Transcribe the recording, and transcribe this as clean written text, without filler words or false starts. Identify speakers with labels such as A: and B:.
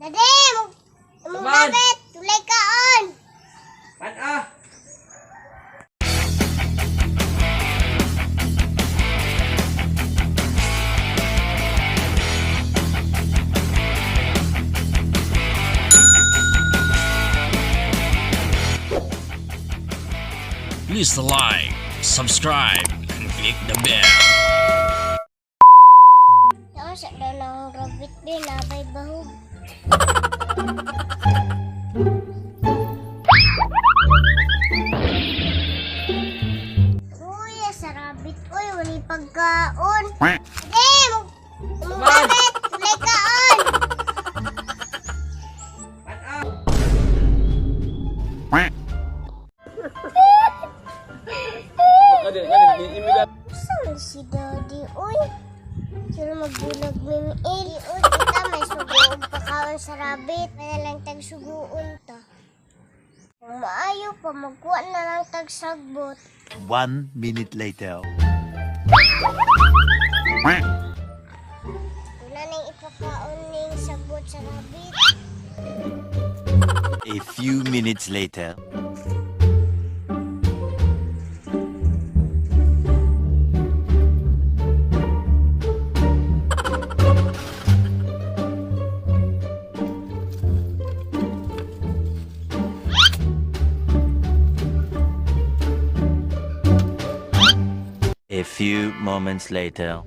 A: Daddy, mong
B: Taman.
A: Rabbit, tulay kaon.
B: Pan-ah!
C: Please like, subscribe, and click the bell.
A: Naon sa daw na akong rabbit be, nabay bahog. Uy, sa rabbit, uy, wala pagkaon. Daddy, mong
B: Taman.
A: rabbit, tulay kaon.
B: Pan-ah!
A: Saan si Daddy, uy? Sila magbulag mimil. Uy, kita may suguon pa kaon sa rabbit. May lang tag suguon ta. Kung maayo pa, magkuha na lang tag sagbot.
D: 1 minute later.
A: Wala nang ipakaon ning sagbot sa rabbit.
D: A few minutes later. A few moments later.